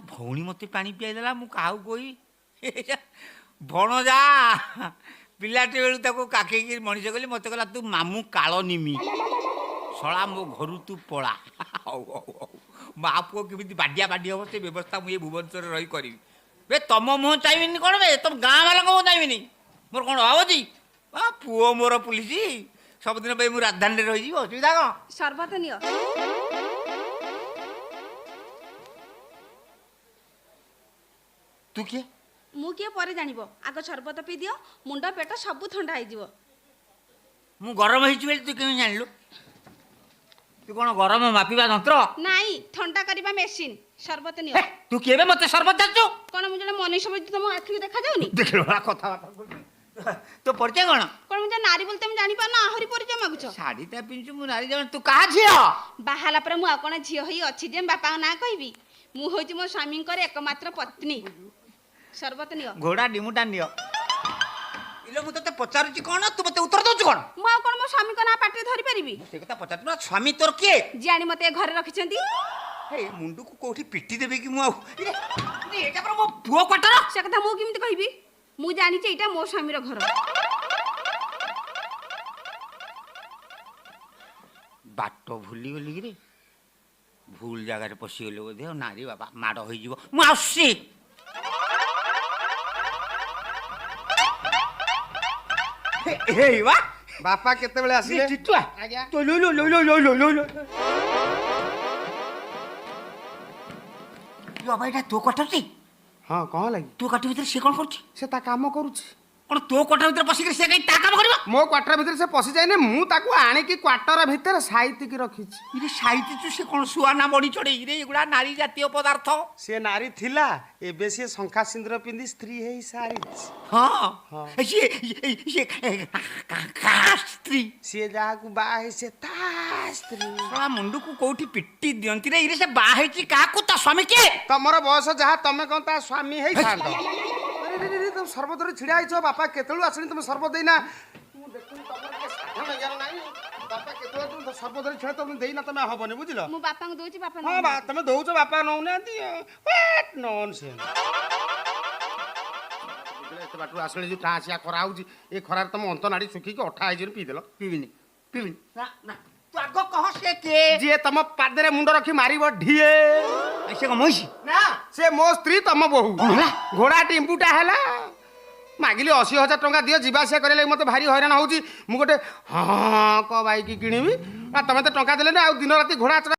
ଭଉଣୀ ମୋତେ ପାଣି ପିଆଇଦେଲା, ମୁଁ କାହାକୁ କହିବି? ଭଣଜା ପିଲାଟି ବେଳୁ ତାକୁ କାଖେଇକି ମଣିଷ କଲି, ମୋତେ କହିଲା ତୁ ମାମୁଁ କାଳ ନିମି, ଶଳା ମୋ ଘରୁ ତୁ ପଳା। ହଉ ହଉ ହଉ, ମା ପୁଅ କେମିତି ବାଡ଼ିଆ ବାଡ଼ି ହବ ସେ ବ୍ୟବସ୍ଥା ମୁଁ ଏ ଭୁବନେଶ୍ୱରରେ ରହି କରିବି। ବେ ତମ ମୁହଁ ଚାହିଁବିନି କ'ଣ ବେ? ତମ ଗାଁ ବାଲାଙ୍କ ମୁହଁ ଚାହିଁବିନି? ମୋର କ'ଣ ଅଭାବ ଅଛି? ପୁଅ ମୋର ପୁଲିସ, ସବୁଦିନ ପାଇଁ ମୁଁ ରାଜଧାନୀରେ ରହିଯିବି, ଅସୁବିଧା କ'ଣ? ସରବତ ନିଅ। ତୁ କିଏ? ମୁଁ କିଏ ପରେ ଜାଣିବ, ଆଗ ସରବତ ପିଇ ଦିଅ, ମୁଣ୍ଡ ପେଟ ସବୁ ଥଣ୍ଡା ହେଇଯିବ। ମୁଁ ଗରମ ହେଇଛି ବୋଲି ତୁ କେମିତି ଜାଣିଲୁ? ତୁ କ'ଣ ଗରମ ମାପିବା ଯନ୍ତ୍ର? ନାଇଁ, ଥଣ୍ଡା କରିବା ମେସିନ୍। ସରବତ ନିଅ। ତୁ କିଏ ବେ ମତେ ସରବତ ଯାଚୁ? କ'ଣ ମୁଁ ଜଣେ ମନୁଷ୍ୟ ବୋଲି ତମ ଆଖିକୁ ଦେଖାଯାଉନି? ଦେଖିଲୁ କଥାବାର୍ତ୍ତା, ତୋ ପରିଚୟ କ'ଣ? କ'ଣ ମୁଁ ନାରୀ ବୋଲି ତମେ ଜାଣିପାରୁନ, ଆହୁରି ପରିଚୟ ମାଗୁଛ? ଶାଢ଼ୀଟା ପିନ୍ଧୁଛୁ, ମୁଁ ନାରୀ ଜାଣୁ। ତୁ କାହା ଝିଅ? ବାହାହେଲା ପରେ ମୁଁ ଆଉ କ'ଣ ଝିଅ ହେଇ ଅଛି ଯେ ବାପାଙ୍କ ନାଁ କହିବି? ମୁଁ ହେଉଛି ମୋ ସ୍ୱାମୀଙ୍କର ଏକମାତ୍ର ପତ୍ନୀ। ସରବତ ନିଅ। ଘୋଡ଼ା ଡିମୁଟା ନିଅ। ଇଲୋ, ମୁଁ ତତେ ପଚାରୁଛି କ'ଣ, ତୁ ମତେ ଉତ୍ତର ଦଉଛୁ କ'ଣ? ମୁଁ ଆଉ କ'ଣ ମୋ ସ୍ୱାମୀଙ୍କ ନାଁ ପାଟିରେ ଧରି ପାରିବି? ସେ କଥା ପଚାରୁଛୁ ନା, ସ୍ୱାମୀ ତୋର କିଏ? ଯିଏ ଆଣି ମତେ ଘରେ ରଖିଛନ୍ତି। ହେ, ମୁଣ୍ଡକୁ କୋଉଠି ପିଟି ଦେବେ କି ମୁଁ ଆଉ? ଏଇଟା ପରା ମୋ ପୁଅ କ୍ୱାଟର। ସେ କଥା ମୁଁ କେମିତି କହିବି? ମୁଁ ଜାଣିଛି ଏଇଟା ମୋ ସ୍ୱାମୀର ଘର। ବାଟ ଭୁଲିଗଲି କିରେ? ଭୁଲ ଜାଗାରେ ପଶିଗଲି ବୋଧେ। ଆଉ ନାରୀ ବାବା, ମାଡ଼ ହେଇଯିବ। ମୁଁ ଆସୁଛି। ହେଇ ବା। ବାପା କେତେବେଳେ ଆସିଲେ? ଚିଟୁଆ। ଆଜ୍ଞା। ଲୋ ଲୋ ଲୋ ଲୋ ଲୋ ଲୋ ଲୋ ଲୋ, ବାବା, ଏଇଟା ତୋ କ୍ୱାଟର? ହଁ, କ'ଣ ହେଲା କି? ତୋ କ୍ୱାଟର ଭିତରେ ସେ କ'ଣ କରୁଛି? ସେ ତା କାମ କରୁଛି। କ'ଣ ତୋ କ୍ୱାଟର ଭିତରେ ପଶିକିରି ସେ କାହିଁ ତା କାମ କରିବ? ମୋ କ୍ୱାଟର ଭିତରେ ସେ ପଶି ଯାଇନି, ମୁଁ ତାକୁ ଆଣିକି କ୍ୱାଟର ଭିତରେ ସାଇତିକି ରଖିଛି। ଇରେ, ସାଇତିଛୁ? ସେ କ'ଣ ଶୁଆ ନା ବଡ଼ି ଚଢ଼େଇ ରେ? ଏଗୁଡ଼ା ନାରୀ ଜାତୀୟ ପଦାର୍ଥ। ସେ ନାରୀ ଥିଲା, ଏବେ ସିଏ ଶଙ୍ଖା ସିନ୍ଦୁର ପିନ୍ଧି ସ୍ତ୍ରୀ ହେଇ ସାରିଛି। ହଁ, ସିଏ ସିଏ କାହା ସ୍ତ୍ରୀ? ସିଏ ଯାହାକୁ ବାହା ହେଇ ସେ ତା ସ୍ତ୍ରୀ। ଶଳା ମୁଣ୍ଡକୁ କୋଉଠି ପିଟି ଦିଅନ୍ତି ରେ। ଇରେ, ସେ ବାହା ହେଇଛି କାହାକୁ? ତା ସ୍ୱାମୀ କିଏ? ତମର ବୟସ ଯାହା, ତମେ କ'ଣ ତା ସ୍ୱାମୀ ହେଇଥାନ୍ତ? ତମେ ସର୍ବତରେ ଛିଡ଼ା ହେଇଛ, ବାପା କେତେବେଳୁ ଆସିନି, ତମେ ସର୍ବତ ଦେଇନା। ମୁଁ ଦେଖୁନି ତମର ଟିକେ ସାଧାରଣ ଜ୍ଞାନ ନାହିଁ। ବାପା କେତେବେଳେ, ତମେ ସର୍ବତରେ ଛିଡ଼ା, ତମେ ଦେଇନା, ତମେ ହବନି, ବୁଝିଲ? ମୁଁ ବାପାଙ୍କୁ ଦଉଛି, ବାପା। ହଁ, ତମେ ଦଉଛ, ବାପା ନଉନାହାନ୍ତି। ନନସେନ୍ସ। ଏତେ ବାଟରୁ ଆସିଲେ ଯୋଉ ଟାଁସିଆ ଖରା ହଉଛି, ଏ ଖରାରେ ତମ ଅନ୍ତ ନାଡ଼ି ଶୁଖିକି ଅଠା ହେଇଯିବ। ପିଇଦେଲ। ପିଇବିନି, ପିଇବିନି। ନା ନା, ତୁ ଆଗ କହ ସେ କିଏ? ଯିଏ ତମ ପାଦରେ ମୁଣ୍ଡ ରଖି ମାରିବ ଢିଏ। ସେ କଣ ମଇଁଷି? ନା, ସେ ମୋ ସ୍ତ୍ରୀ, ତମ ବୋହୂ। ହେଲା? ଘୋଡ଼ା ଟିମ୍ପୁଟା ହେଲା। ମାଗିଲି 80,000 ଟଙ୍କା ଦିଅ, ଯିବା ଆସିବା କରିବା ଲାଗି ମୋତେ ଭାରି ହଇରାଣ ହେଉଛି, ମୁଁ ଗୋଟେ ହଁ କ ବାଇକି କିଣିବି। ତମେ ତ ଟଙ୍କା ଦେଲେନି, ଆଉ ଦିନ ରାତି ଘୋଡ଼ା ଚଢ଼ା।